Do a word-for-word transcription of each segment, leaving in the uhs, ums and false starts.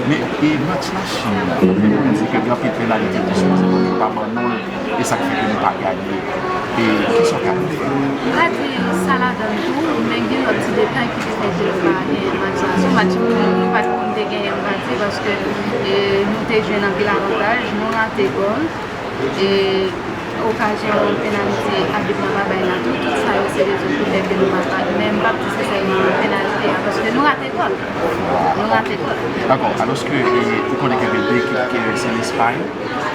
Men, e match la Chin, kote nou di ke gen anpil penalite ki sipoze pou yo pa ban nou l, e sa k fè ke nou pa gade. E kisa w ka di? M ka di sa ladan l tou, men gen lòt ti detay ki te fè ke nou pa genyen match la. Se yon match pou nou, nou pa t konn te genyen, m ka di, paske, e, nou te jwenn anpil avantaj, nou rate gòl. E okazyon penalite abit la pa bay la tou, tout sa yo se rezon ki fè ke nou pa bat. Men m p ap di se sèlman penalite a, paske nou rate gòl. Nou rate gòl. Dakò, alòske, e, ou konnen ke gen de ekip ke se Lespay,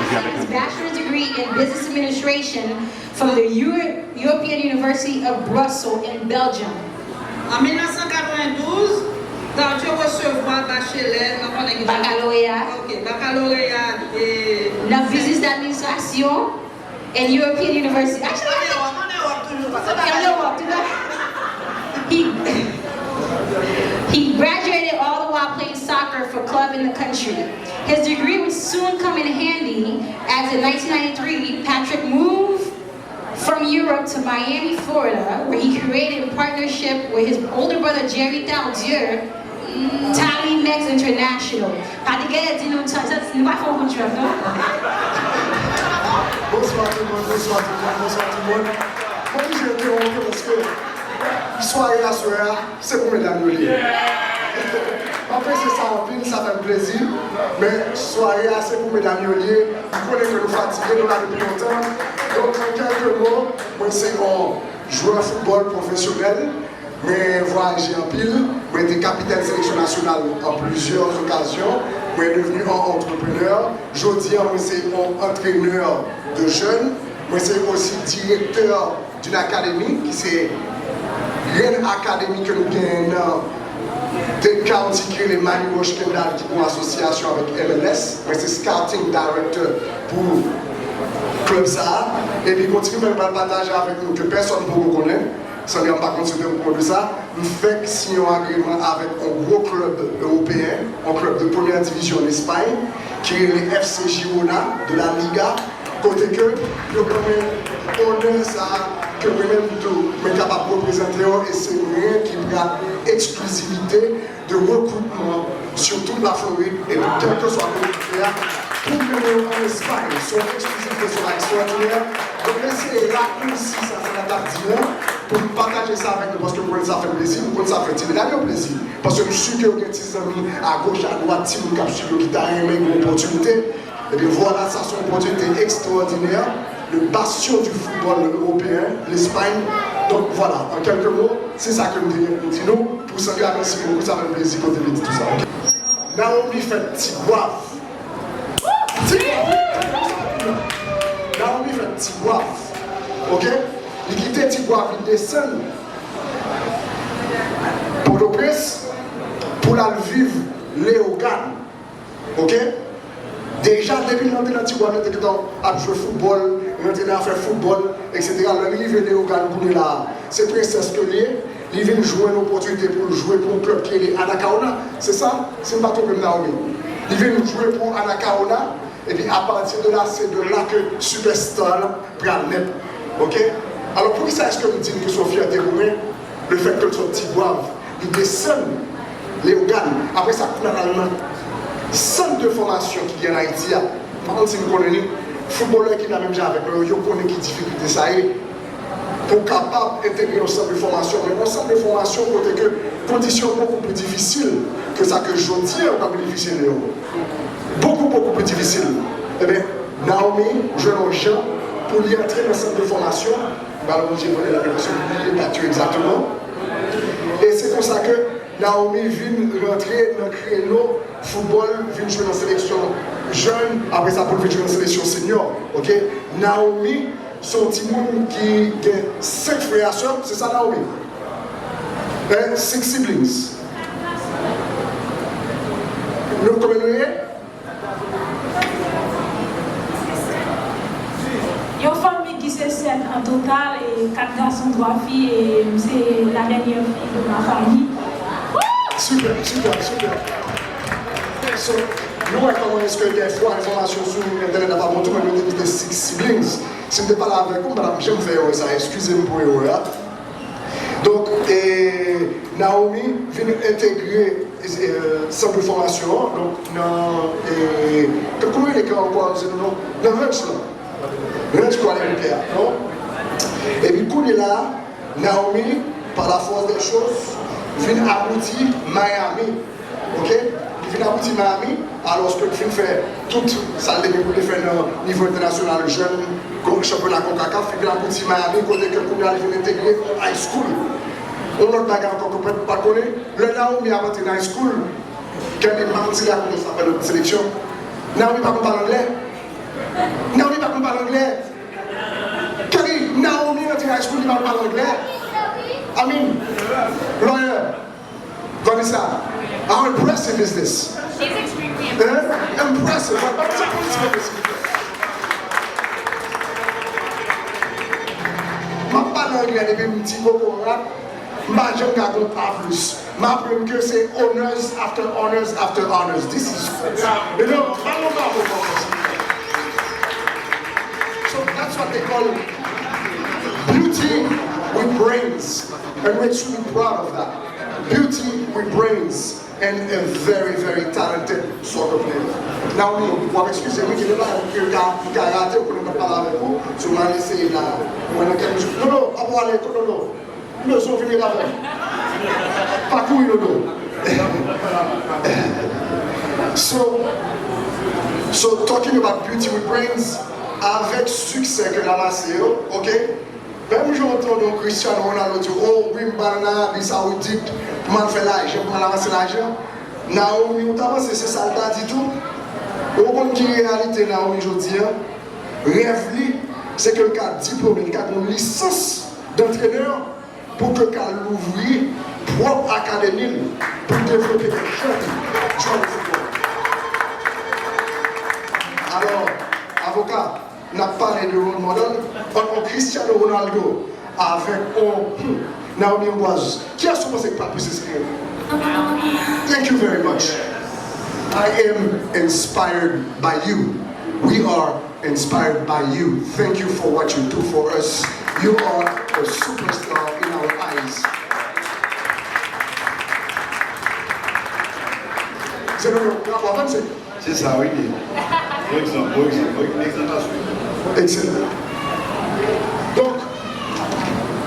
epi avèk His bachelor's degree in business administration from the Euro- European University of Brussels in Belgium. An mil nèf san katrevendouz, Tardieu resevwa bachelè nan konnen ki Bakaloreya. Ok, bakaloreya e nan biznis administrasyon and European University. Actually, I think An Ewòp, an Ewòp toujou, pa se pa an Ewòp, tout à fait. He, he graduated all the while playing soccer for club in the country. His degree would soon come in handy as in nineteen ninety-three, Patrick moved from Europe to Miami, Florida, where he created in partnership with his older brother Jerry Tardieu, Tally Mex International. Patrik genlè di nou, nou pa fè yon kout jwèt, non? Bonswa tout moun, bonswa tout moun, bonswa tout moun. Mwen oblije entewonp yo paske sware aswè a, se pou medam yo li ye. M apresye sa anpil, sa fè m plezi. Men sware a, se pou medam yo li ye. M konnen ke nou fatige, nou la depi lontan. Donk, an kèlke mo, mwen se yon jwè foutbòl pwofesyonèl. Mwen vwayaje anpil. Mwen te kapitèn seleksyon nasyonal an plizyè okazyon. Mwen devni yon antreprenè. Jodi a, mwen se yon antrenè de jèn. Mwen se osi direktè d'une académie ki se grenn akademi ke nou genyen nan Dade County ki rele Manny Rush Kendall ki gon asosyasyon avèk M L S. Mwen se scouting director pou klèb sa a. Epi gon ti nouvèl m pral pataje avèk nou ke pèsòn poko konnen. Sandra, m pa konn si w te okouran de sa. M fèk siyen yon agreman avèk yon gwo klèb ewopeyen, yon klèb de premyè divizyon an Espay, ki rele F C Girona de la Liga. Kote ke yo ban mwen onè sa a ke mwen menm tou mwen kapab reprezante yo, e se mwen ki pran eksklizivite de rekrutman sur toute la Floride, epi kèlkeswa kote ki fè a, pou mennen yo an Espay. Se yon eksklizivite, se yon bagay ekstwòdinè. Donk, m eseye rakousi sa, sa n ap di la, pou m pataje sa avèk nou, paske m konnen sa fè m plezi, m konnen sa fè ti medam yo plezi. Paske m si ke yo gen ti zanmi agoch, adwat, timoun k ap swiv yo ki ta renmen gen opòtinite. Ebyen, vwala, sa se yon opòtinite ekstwòdinè, le bastion du football européen, Lespay. Donk, vwala, an kèlke mo, se sa ke m te gen pou di nou. Pou Sandra, mèsi bokou, sa fè m plezi pou te vin di tout sa, ok? Naomi fèt Tigwav. Tigwav! Naomi fèt Tigwav, ok? Li kite Tigwav, li desann Pòtoprens pou l al viv Leyogàn. Ok? Deja, depi l te nan Tigwav, li te gentan ap jwe foutbòl, rantre nan afè foutbòl, etsetera. Lè li rive Leyogàn kounye la a, se prensès ke l ye, li vin jwenn opòtinite pou l jwe pou yon klèb ki rele Anacaona. Se sa? Si m pa twonpe m, Naomi. Li vin jwe pou Anacaona, epi apati de la, se de la ke sipèsta la pral nèt. Ok? Alò, poukisa èske m di n ke se yon fyète pou mwen, lefètke l sot Tigwav, li desann Leyogàn, apre sa, kounye a l al nan sant de fòmasyon ki gen ann Ayiti a. M pa konn si nou konnen li, foutbolè ki la menm jan avèk nou, yo konnen ki difikilte sa ye pou w kapab entegre yon sant de fòmasyon, men yon sant de fòmasyon kote ke kondisyon bokou pli difisil ke sa ke jodi a yo ka benefisye de yo. Bokou, bokou pli difisil. Ebyen, Naomi jwenn yon jan pou li antre nan sant de fòmasyon. M pa oblije konnen la, paske m bliye dat yo egzakteman. E se konsa ke Naomi vin rantre nan kreno foutbòl, vin jwe nan seleksyon jèn, apre sa pou l vin jwe nan seleksyon senyò. Ok? Naomi se yon timoun ki gen senk frè a sè, se sa, Naomi? Hein? Six siblings. Nou, konbyen nou ye? Yon fanmi ki se sèt an total, e kat gason, twa fi, e m se la dènyè fi de ma famille. Super, super, super. So, nou wè kòman èske dèfwa enfòmasyon sou entènèt la pa bon tou, men nou te kite six siblings. Si m te pale avèk ou, m pa t ap janm fè erè sa, eskize m pou erè a. Donk, e, Naomi vin entegre eh, sant de fòmasyon an, donk nan, eh, kòman yo rele kay ankò, se non, nan ranch lan. Ranch Kuala Lumpur a, non? Epi kounye la, Naomi, par la force des choses, vin abouti Miami. Ok? Li vin abouti Miami, alòske li fin fè tout sa l te gen pou li fè nan nivo entènasyonal, jèn, kon-, chanpyona konkakaf, li vin abouti Miami, kote ke kounye a li vin entegre yon high school. Yon lòt bagay ankò ke pèp pa konnen, lè Naomi ap antre nan high school, Kelly, m pa konn si l rakonte sa pandan seleksyon. Naomi pa konn pale anglè. Naomi pa konn pale anglè. Kelly, Naomi rantre high school, li pa konn pale anglè. I mean, lawyer, Vanessa, how impressive is this? Hein? Impressive. Vanessa, impressive. M ap pale anglè depi m ti kokorat. M pa janm ka konn A plis. M aprann ke se honors after honors after honors. This is, you know, ban mwen bravo pou sa. So that's what they call beauty with brains. And we're extremely proud of that. Beauty with brains and a very, very talented soccer player. Naomi, w ap eskize m wi, gen de bagay ke m ka, m ka rate, ou konnen m p ap pale avèk ou, so m al eseye la. Mwen nan kèk jou. Non, non, pa pou ale, non, non. M bezwen w vin ret avè m. Pa kouri, non, non. So, so talking about beauty with brains, avèk siksè ke l amase yo, ok? Menm jan w tande yon Cristiano Ronaldo di, "Oh, wi, m pral ann Arabi Saoudit pou m al fè lajan, pou m al ranmase lajan." Naomi, ou ta panse se sa l ta di tou? Ou konn ki reyalite Naomi jodi a? Rèv li, se ke l ka diplome, li ka gen yon lisans dantrenè pou ke l ka louvri pwòp akademi l pou devlope dè jèn jwè de foutbòl. Alò, avoka, n ap pale de role model ant yon Cristiano Ronaldo avèk yon, hmm, Naomi Amboise. Kiyès ou panse ki pral plis enspire? Thank you very much. I am inspired by you. We are inspired by you. Thank you for what you do for us. You are a superstar in our eyes. Se nou, nou, nou avanse. Se sa, wi, li. Bon egzanp, bon egzanp, bon egzanp a swiv. Ekselan. Donk,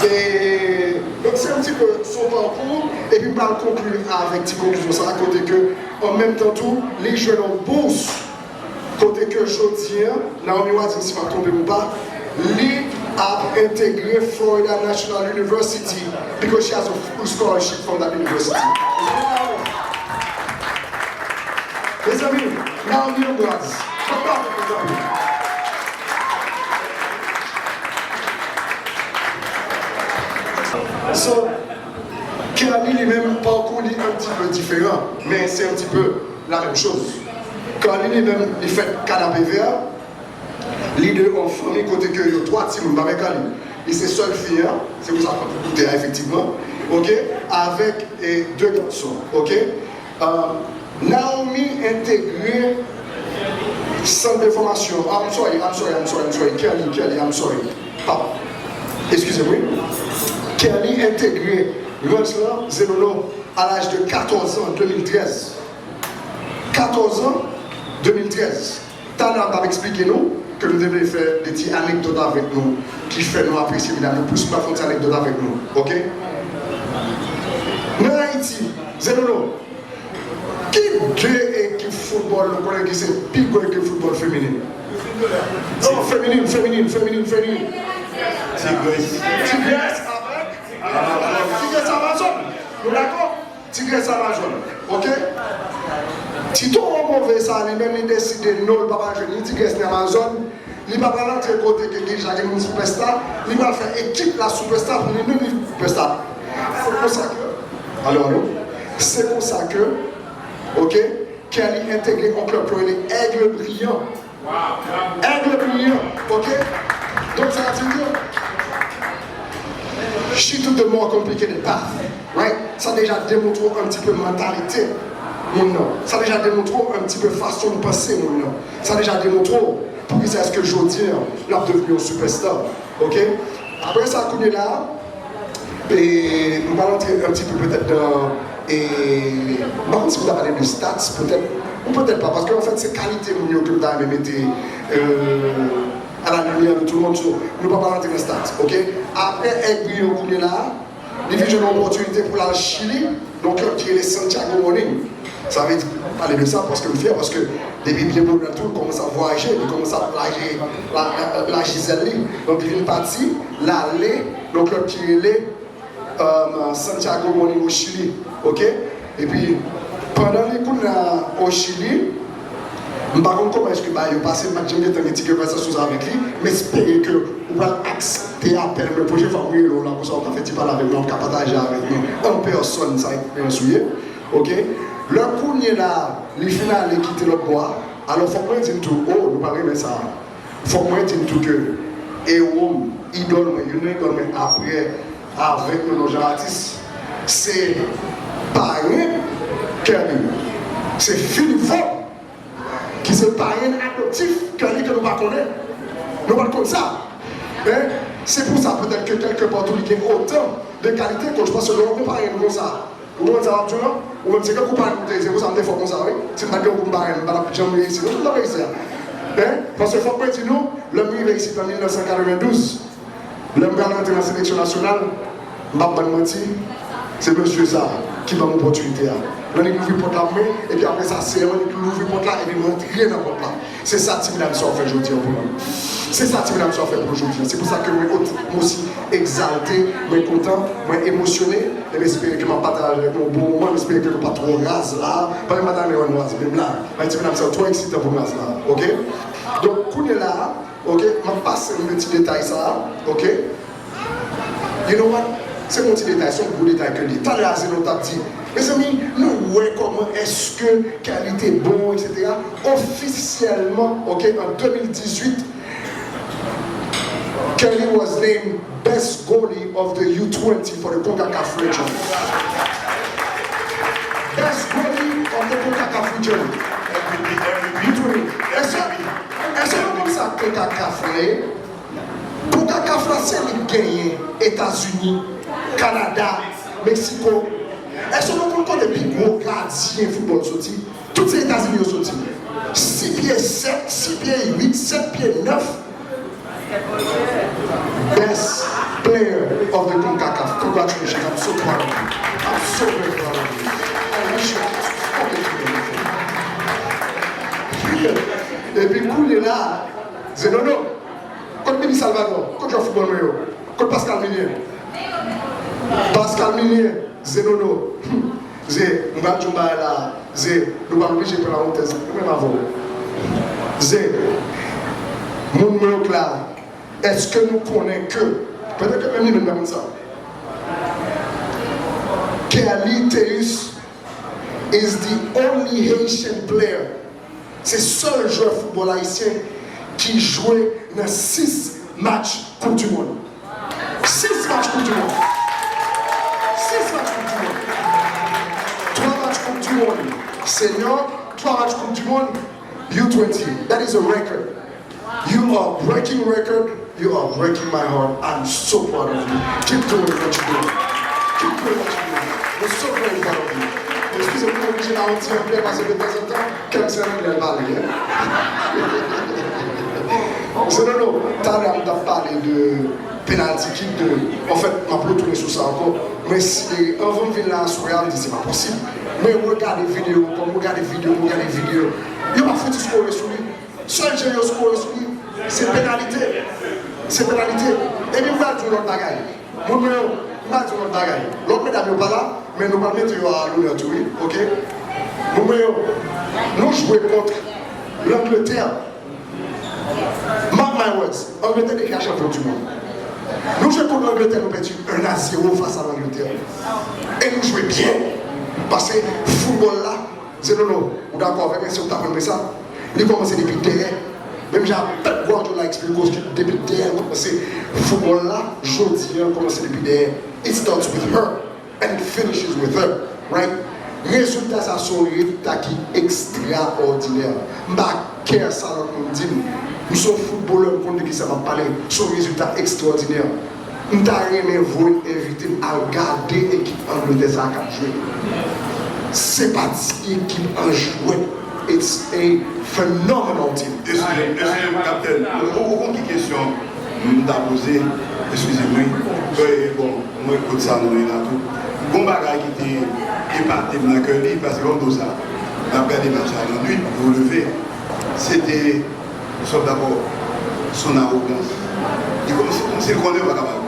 e, donk se yon ti pe son pakou, epi m pral konkli avèk ti konklizyon sa, kote ke, an menm tan tou, li jwenn yon bous, kote ke jodi a, Naomi Wading, si m pa twonpe m ou pa, li ap entegre Florida National University, because she has a full scholarship from that university. Mezanmi, Naomi Amboise. Bravo, mezanmi. So, Kerly li menm, pakou li un petit peu différent, mais c'est un petit peu la même chose. Kerly li menm, li fèt Kanapevè, li de yon fanmi kote ke yo twa timoun, pa vre Kerly? Li se sèl fi a, se pou sa kont li koute a, efektivman. Ok? Avèk, e, de gason, ok? Euh, Naomi entegre sant de fòmasyon. I'm sorry, I'm sorry, I'm sorry, I'm sorry. Kerly, Kerly, I'm sorry. Papa. Eskize m, wi. Kerly entegre ranch lan, Zenono, a laj de katòz an, de mil trèz. Katòz an, de mil trèz. Talè a, m t ap eksplike nou ke nou te vle fè de ti anekdòt avèk nou ki fè nou apresye medam yo plis. M pral fè yon ti anekdòt avèk nou, ok? Nan Ayiti, Zenono, ki de ekip foutbòl nou konnen ki se pi gwo ekip foutbòl feminen? Non, feminin, feminin, feminin, feminin. Tigrès. Tigrès avèk Tigrès Amazon. Nou dakò? Tigrès Amazon, ok? Ti towo move sa, li menm, li deside non, li pa pral jwe ni Tigrès ni Amazon, li pa pral antre kote ke deja gen moun sipèsta, li pral fè ekip la sipèsta pou li menm li sipèsta. Se konsa ke, alo, alo, se konsa ke, ok, Kerly entegre yon klèb ki rele Aigle Brillant. Aigle Brillant, ok? Donk, sa vle di ke she took the more complicated path, right? Sa deja demontre w un petit peu mantalite moun nan. Sa deja demontre w un petit peu fason l panse moun nan. Sa deja demontre w poukisa èske jodi a l ap devni yon superstar, ok? Apre sa, kounye la, e, nou pral antre un petit peu petèt nan, E, m pa konn si m ta pale de stats, petèt, ou petèt pa, paske anfèt, se kalite moun yo ke m ta renmen mete, euh, à la lumière de tout le monde. So, nou pa pral antre nan stats, ok? Apre Aigle Brillant kounye la, li vin jwenn yon opòtinite pou l al Chili, nan klèb ki rele Santiago Morning. Sa vle di, pale de sa, paske m fyè, paske depi byen bonè tou, l kòmanse ap vwayaje, li kòmanse ap laje, la, la, laji zèl li. Donk, li vin pati, l ale nan klèb ki rele euh, Santiago Morning o Chili, ok? Epi, pandan li kounye a o Chili, m pa konn kòman èske bagay yo pase, m pa t janm gentan gen ti konvèsasyon sa avèk li, m espere ke ou pral aksepte apèl mwen pwochèn fwa m rele w la, konsa w ka fè ti pale avèk mwen, w ka pataje avèk mwen an pèsòn sa eksperyans ou ye, ok? Lè kounye la, li fin ale kite lòt bò a, alò fòk mwen di l tou, o, nou pral renmen sa. Fòk mwen di n tou ke ewo m, idòl mwen, youn nan idòl mwen apre, avèk Nono Jean Baptiste, se parenn Kerly. Se Philippe Faure ki se parenn adoptif Kerly ke nou pa konnen. Nou pa t konn sa. Hein? Se pou sa petèt ke kèlke pa tou li gen otan de kalite ke w, paske lè w gon parenn konsa, ou konprann sa m ap di w lan? Ou menm se tankou parenn m te ye, se pou sa m te fò konsa wi. Si m pa t gen yon gwo parenn, m pa t ap janm reyisi non, tout m t ap reyisi a. Hein? Paske fòk mwen di nou, lè m rive isit an mil nèf san katrevendouz, lè m pral rantre nan seleksyon nasyonal, m p ap bann manti, se mesye sa ki ban m opòtinite a. Lè nèg louvri pòt la pou mwen, epi apre sa se mwen ki louvri pòt la epi m rantre nan pòt la. Se sa ti medam sa yo fè jodi a pou nou. Se sa ti medam sa yo fè pou nou jodi a. Se pou sa ke mwen ot-, mwen osi egzalte, mwen kontan, mwen emosyone, e m espere ke m ap pataje avèk nou yon bon moman, m espere ke nou pa twò raz la. Pa gen madanm yo raz menm la. Men ti medam sa yo twò eksitan pou raz la, ok? Donk, kounye la, ok, m ap pase nou de ti detay sa, ok? You know what? Se yon ti detay, se yon gwo detay ke li. Talè a Zeno t ap di, mezanmi, nou wè kòman èske Kerly te bon, etsetera. Ofisyèlman, ok, an de mil dizuit, Kerly was named best goalie of the U twenty for the CONCACAF region. Best goalie of the CONCACAF region. U twenty. Èske, èske nou konn sa CONCACAF la ye? CONCACAF la se li k genyen Etazini, Kanada, Meksiko. Èske nou konn kote pi gwo gadyen foutbòl soti? Tout se Etazini yo soti. Sis pye sèt, sis pye uit, sèt pye nèf. Best player of the CONCACAF. Congratulations. I'm so proud of you. I'm so very proud of you. I wish you all the fucking success. Epi kounye la, Zenono. Kot Billy Salvador? Kot jwè foutbòl mwen yo? Kot Pascal Milien? Pascal Milien, Zenono. Ze, m pral di w yon bagay la. Ze, nou pral oblije pran lawotè, Ze. Mwen menm avè w. Ze, moun mwen yo k la, èske nou konnen ke, petèt ke menm li menm pa konn sa. Kerly Théus is the only Haitian player. Se sèl jwè foutbòl ayisyen ki jwe nan sis match Koup di Mond. Sis match Koup di Mond. Sis match Koup di Mond. Twa match Koup di Mond senior, twa match Koup di Mond U twenty. That is a record. You are breaking record. You are breaking my heart. I'm so proud of you. Keep doing what you do. Keep doing what you do. I'm so very proud of you. Eskize m, mwen oblije la yon ti anplè paske de tanzantan, kè m se anglè l pale, hein. Se non, non, talè a m t ap pale de penalty kick de, anfèt, m ap retounen sou sa ankò. Mwen espere, anvan m vin la aswè a, m di se pa posib. Mwen regade videyo ankò, m regade videyo, m regade videyo. Yo pa fouti skore sou li. Sèl jan yo skore sou li, se penalite. Se penalite. Epi m pral di w lòt bagay. Moun mwen yo, m pral di w lòt bagay. Lòt medam yo pa la, men nou pral mete yo a lonè tou, wi, ok? Moun mwen yo, nou jwe kont Langletè. Mark my words, Angletè deja chanpyon di mond. Nou jwe kont Langletè, nou pèdi un à zéro fas a Langletè. E nou jwe byen. Paske foutbòl la, Zenono, ou dakò avè m, èske ou ta konn wè sa? Li kòmanse depi dèyè. Menm jan Pep Guardiola eksplike w, depi dèyè l kòmanse. Foutbòl la, jodi a, kòmanse depi dèyè. It starts with her and it finishes with her, right? Rezilta sa se yon rezilta ki ekstraòdinè. M pa kè sa lòt moun di m. M se yon foutbolè, m konn de kisa m ap pale. Se yon rezilta ekstraòdinè. M ta renmen voye envite m al gade ekip Angletè sa a k ap jwe. Se pa ti ekip an jwèt. It's a phenomenal team. Eskize m, eskize m, kaptèn. Ou, ou konn ki kesyon m ta poze? Eskize m, wi. Bon, mwen kot sa nou ye la tou. Gon bagay ki te epate m nan kè li, paske lè m di w sa, m ap gade match la nan nuit, pou leve. Se te Sòt dabò, son arogans. Li kòmanse kòmsi l konnen l pa kapab.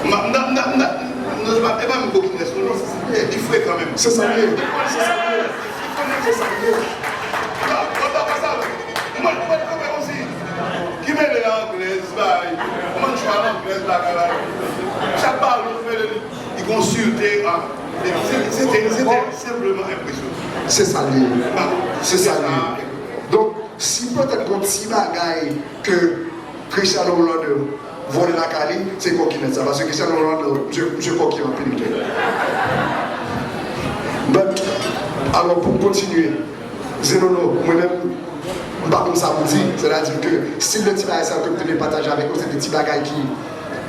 M, m, m, m, m, non, se pa, e pa menm kokinès, non, non. Li frekan menm. Se sa l ye. Se sa l ye. Se sa l ye. Bon, bon, bon, sa, mwen, mwen, mwen, mwen, kòmsi, ki mele anglèz, bay, mwen, chwa anglèz, bagay la. Chak balon, mele li, li konsilte, a. Se, se, se te, se te senpleman enpresyonan. Se sa l ye. Se sa l ye. Donk, si petèt gon ti bagay ke Cristiano Ronaldo vòlè lakay li, se kokinèt sa. Paske Cristiano Ronaldo, misye, misye kòki anpil, wi. But, alò, pou m kontinye, Zenono, mwen menm, m pa konn sa pou m di. Sètadi ke stil de ti bagay sa ke m te vle pataje avèk nou, se de ti bagay ki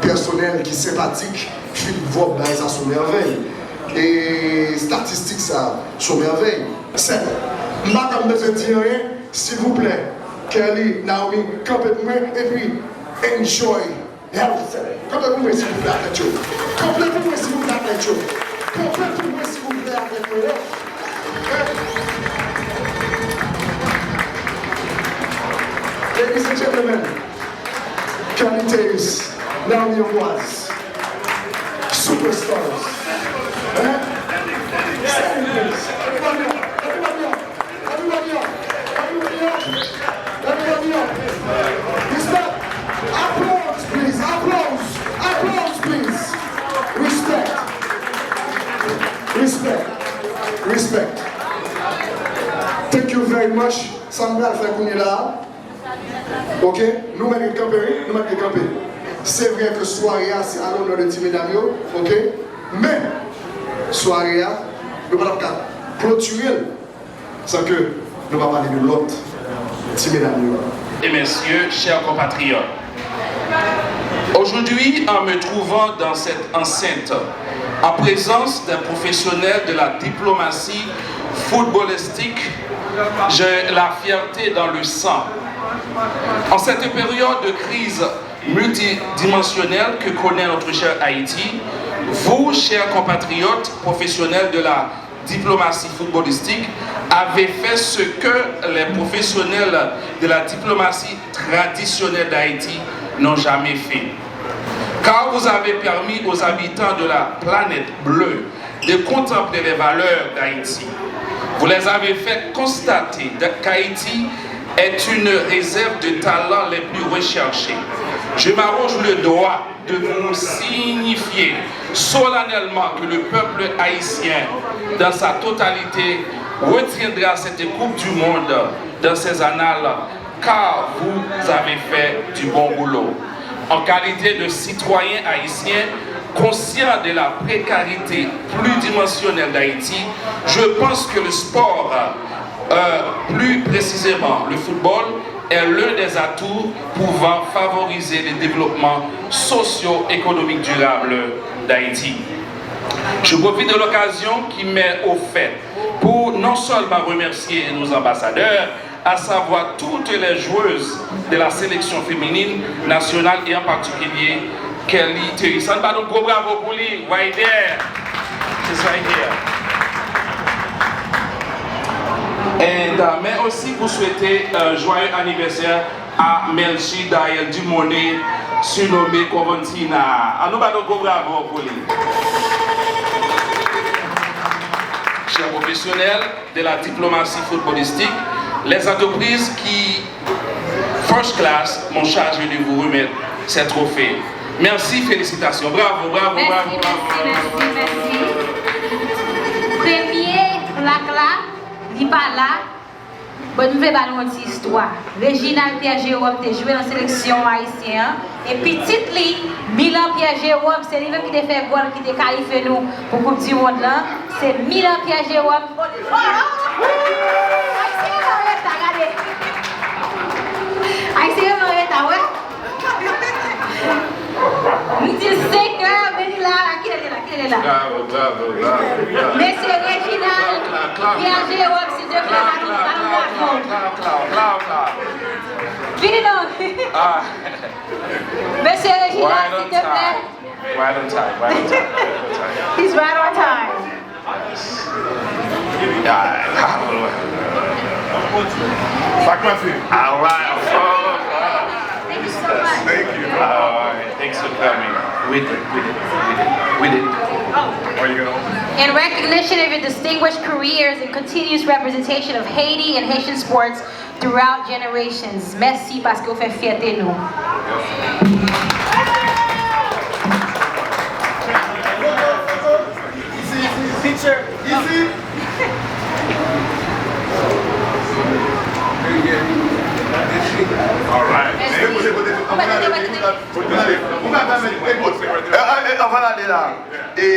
pèsonèl, ki senpatik, fin vòb bagay sa sou mèvèy. E estatistik sa sou mèvèy. Sèl, m pa t ap bezwen di anyen, silvouplè, Kelly, Naomi, kanpe pou mwen, epi enjoy health. Kanpe pou mwen, silvouplè, atlèt yo. Kanpe pou mwen, silvouplè, atlèt yo. Kanpe pou mwen, silvouplè, atlèt yo. Ladies and gentlemen, Kelly Theus, Naomi Amboise, superstars. Hein? Stand, please. Everybody up, everybody up, everybody up, everybody up, everybody up. Respect. Applause, please. Applause. Applause, please. Respect. Respect. Respect. Thank you very much. Sa m pral fè kounye la a. Ok, nou mèt ret kanpe, wi, nou mèt ret kanpe. Se vre ke sware a se a lonè de ti medam yo, ok, men sware a, nou pa t ap ka klotire l san ke nou pa pale de lòt ti medam yo. Et messieurs, chers compatriotes, aujourd'hui, en me trouvant dans cette enceinte, en présence d'un professionnel de la diplomatie footballistique, j'ai la fierté dans le sang. En cette période de crise multidimensionnelle que connaît notre cher Haïti, vous, chers compatriotes professionnels de la diplomatie footballistique, avez fait ce que les professionnels de la diplomatie traditionnelle d'Haïti n'ont jamais fait. Car vous avez permis aux habitants de la planète bleue de contempler les valeurs d'Haïti. Vous les avez fait constater qu'Haïti est une réserve de talents les plus recherchés. Je m'arroge le droit de vous signifier solennellement que le peuple haïtien, dans sa totalité, retiendra cette Coupe du Monde dans ses annales, car vous avez fait du bon boulot. En qualité de citoyen haïtien, conscient de la précarité pluridimensionnelle d'Haïti, je pense que le sport, euh, plus précisément le football, est l'un des atouts pouvant favoriser le développement socio-économique durable d'Haïti. Je profite de l'occasion qui m'est offerte pour non seulement remercier nos ambassadeurs, à savoir toutes les joueuses de la sélection féminine nationale et en particulier Kelly Theus. Ann ba nou gwo bravo pou li, right there. Just right here. And, uh, men osi pou swete, uh, joyeux anniversaire à Melchie Daël Dumornay, surnommée Covantina. Ann nou ba nou gwo bravo pou li. Chers professionnels de la diplomatie footballistique, les entreprises qui, first class, m'ont chargé de vous remettre ces trophées. Merci, félicitations. Bravo, bravo, bravo, bravo, bravo, bravo. Mèsi, mèsi, mèsi. Premye plak la, li pa la. Bon, m vle ba nou yon ti istwa. Reginald Pierre Jérôme te jwe nan seleksyon ayisyen an. E pitit li, Milan Pierre Jérôme, se li menm ki te fè gòl ki te kalifye nou pou Koup di Mond lan. Se Milan Pierre Jérôme. Oh, oh! Ayisyen yo an reta, gade. Ayisyen yo an reta, wè. M di l Clap, clap, clap, clap. Vini non. Ah. Mesye Reginald, silteplè. Right on time. Right on time. Right on time. He's right on time. Yes. Yeah. All right. Thank you so much. Thank you. All right. Thanks for coming. We did. We did. We did. We did. Oh. Are you gonna open? In recognition of your distinguished careers and continuous representation of Haiti and Haitian sports throughout generations. Mèsi paske w fè fyète nou. Isi, isi, teacher, isi. All right. Anvan n ale la, e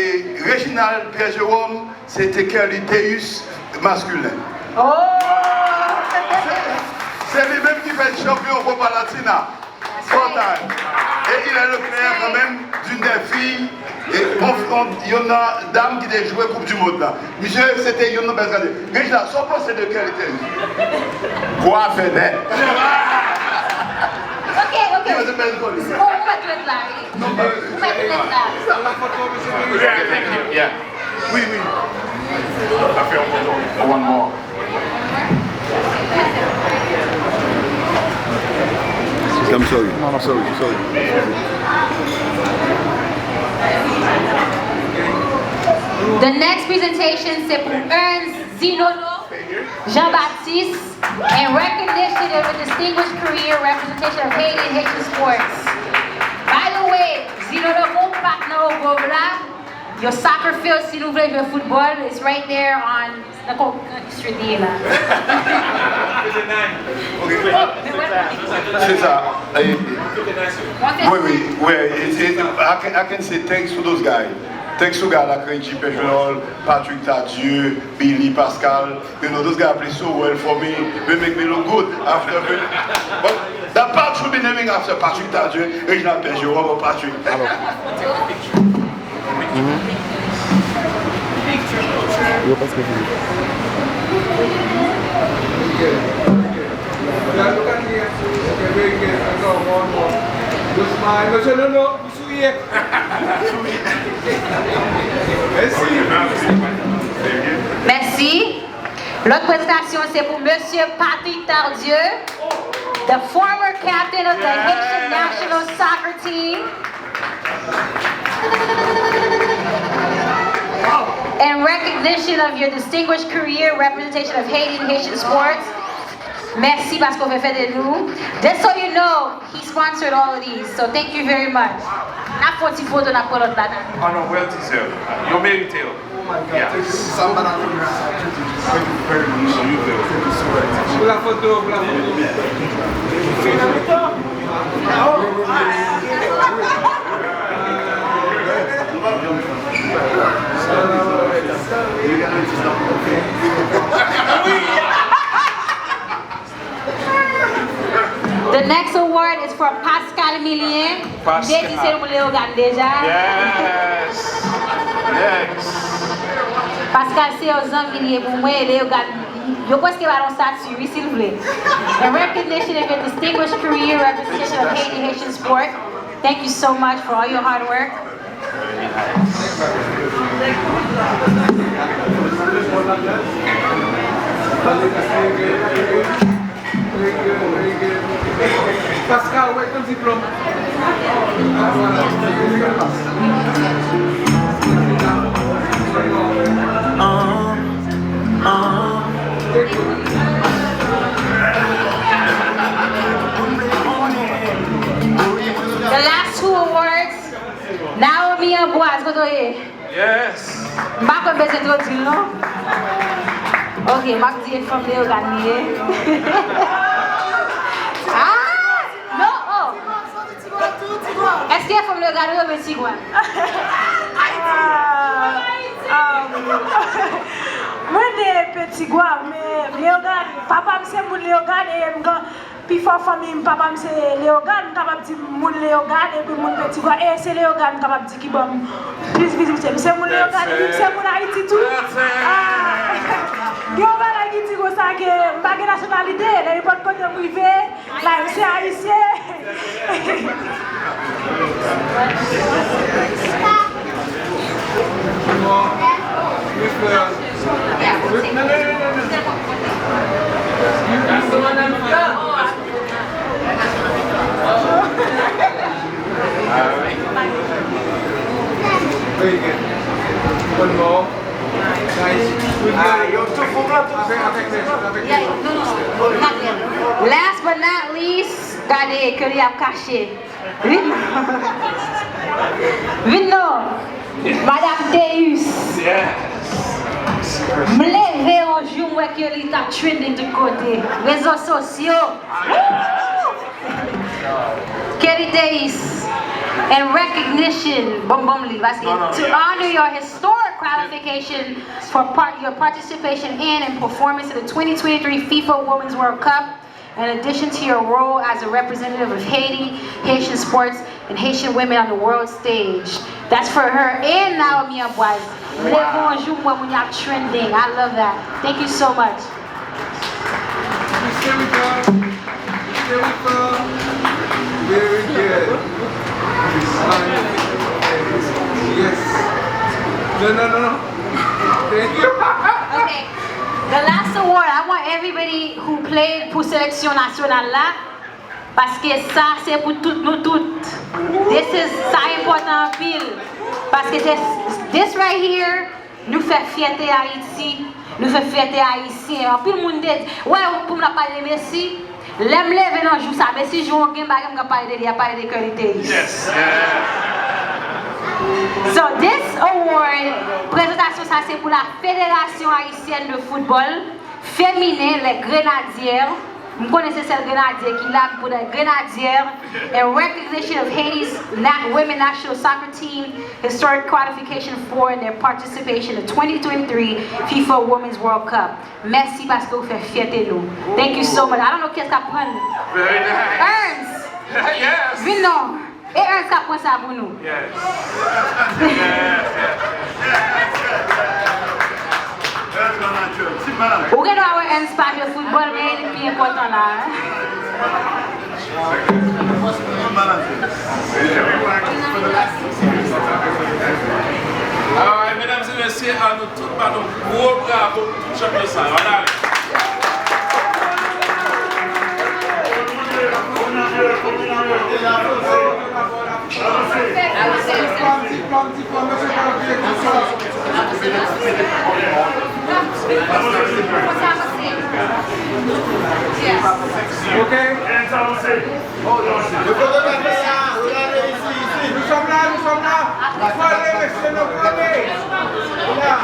Reginald Pierre Jerome, se te Kerliteus maskilen. Oh! Se li menm ki fè chanpyon Copa Latina. Four time. Et il est le père quand même d'une des filles, e, on, on, youn nan dam ki te jwe Koup di Mond la. Misye, se te youn nan bèl gade. Reginald, sa w panse de Kerliteus? Kwafè nèt. Ok, ok. Li se bèl kòli. Ou, ou mèt ret la, wi. Ou mèt ret la. Yeah, thank you. Yeah. Wi, wi. Sa fè yon bon. One more. I'm sorry. Sorry, sorry. The next presentation se pou Ernst Zinolo Jean-Baptiste, in recognition of a distinguished career representation of Haiti in Haitian sports. By the way, Zinolo gon pak nan Ogov la. Yo soccer field, si nou vle jwe foutbòl, it's right there on, nan ko-, nan ki street li ye la? Se sa. E, wi, wi, wi. It's, it, I can, I can say thanks to those guys. Thanks to guys like Reggie Pejol, Patrick Tardieu, Billy Pascal. You know, those guys play so well for me. They make me look good after. But that part should be naming after Patrick Tardieu, Reginald Pejol, Robert Patrick. Yo paske fini. Mesye Nono, ou souri. Mèsi. Lòt prezantasyon se pou Mesye Patrick Tardieu, the former captain of the Haitian national soccer team. In recognition of your distinguished career representation of Haiti in Haitian sports, mèsi paske w fè fyète nou. Just so you know, he sponsored all of these, so thank you very much. N ap fè yon ti foto, n ap pran lòt la. Ah non, well deserved. Yo merite yo. Oh my God, thank you. Yes. Thank you very much. Thank you so much. Pou la foto, pou la foto. The next award is for Pascal Milien. M te di se yon Leyogàn deja. Yes. Yes. Pascal se yon zanmi li ye pou mwen, Leyogàn, yo prèske ba l yon stati, wi, silvouplè. In recognition of your distinguished career representation of Haiti Haitian sport. Thank you so much for all your hard work. Pascal, wè ton diplòm. The last two awards, Naomi Amboise, kote w ye? Yes. M pa kwè m bezwen entwodui l non. Ok, m ap di e fanm Leyogàn li ye. Ah! Non, oh. Èske e fanm Leyogàn ou oubyen Tigwav? Ah, ah, mwen de Tigwav, men Leyogàn, papa m se moun Leyogàn e m gran Pifò fanmi m, papa m se Leyogàn, m kapab di moun Leyogàn epi moun Petigwa, e se Leyogàn m kapab di ki ban m plis vizibilite. M se moun Leyogàn epi m se moun Ayiti tou. Ah! Gen yon bagay Ki di konsa ke m pa gen nasyonalite, nan nenpòt kote m rive, la, m se ayisyen. Very good. One more. Nice. Good girl. Last but not least, gade ke li ap kache. Vin non. Vin non. Madanm Deus. Yes. M leve yon jou, m wè ke li t ap trending tout kote. Rezo sosyo. Kelly Deus, in recognition, bon, bon, li, paske to honor your historic qualification for part, your participation in and performance in the twenty twenty-three FIFA Women's World Cup, in addition to your role as a representative of Haiti, Haitian sports, and Haitian women on the world stage. That's for her and Naomi Amboise. M leve yon jou, m wè moun y ap trending. I love that. Thank you so much. Miss Erica. Miss Erica. Very good. Yes. No, no, no, no. Thank you. Okay. The last award, I want everybody who played pou seleksyon nasyonal la, paske sa se pou tout nou tout. This is, sa enpòtan anpil. Paske this, this right here, nou fè fyète Ayiti, nou fè fyète Ayisyen. Anpil moun te di, wè, pou moun ap pale de Messi, lè m leve nan jou sa, Messi jwe yon game bagay, m ka pale de li, ap pale de Curly Théus. Yes. So, this award, prezantasyon sa se pou la Fédération Haïtienne de Football Féminin, les Grenadières. M konnen se sèl Grenadye ki la pou the Grenadières, in recognition of Haiti's na- women national soccer team historic qualification for their participation in twenty twenty-three FIFA Women's World Cup. Mèsi paske w fè fyète nou. Thank you so much. I don't know kiyès k ap pran. Very nice. Ernst! Yes. Vin non. E Ernst k ap pran sa pou nou. Yes. Yes, yes. Ou gen dwa wè Ernst pa jwe foutbòl, men li pi enpòtan la, hein. Alright, medam e mesye, an nou tout bat yon gwo bravo pou tout chanpyon sa yo. Ann ale. Ok. Nou sòm la, nou sòm la. Fò leve, se nou premye. La.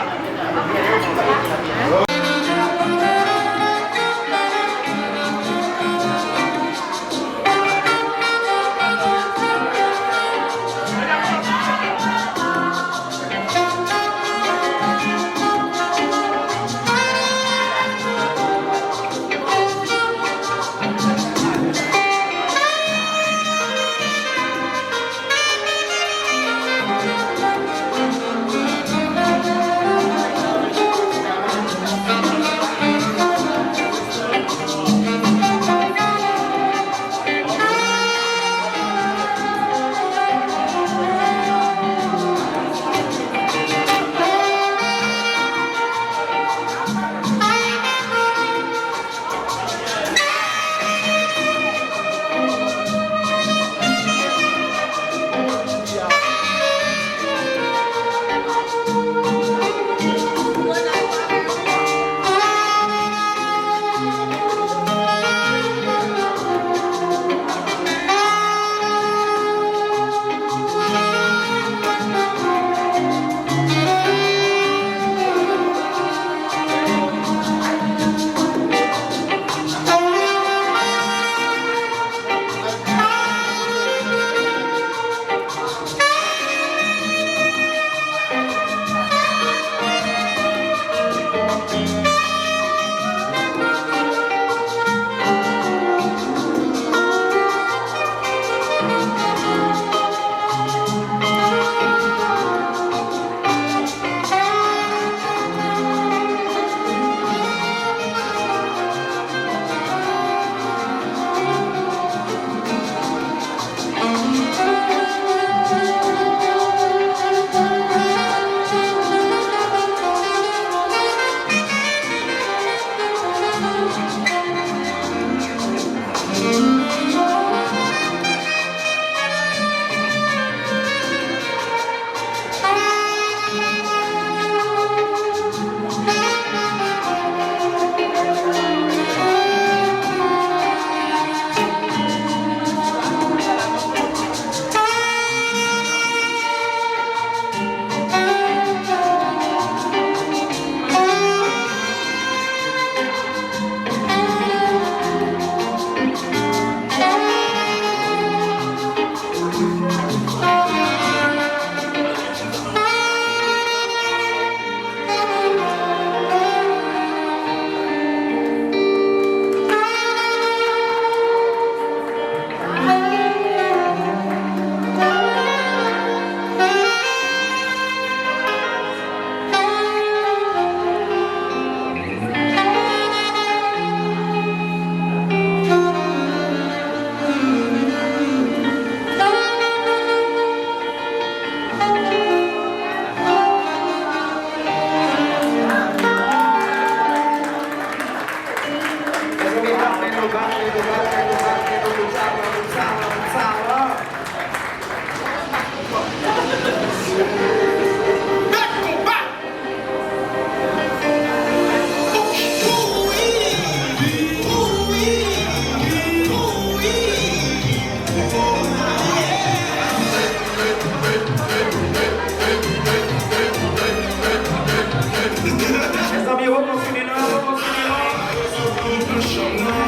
Mezanmi, yo poko fini non, yo poko fini non.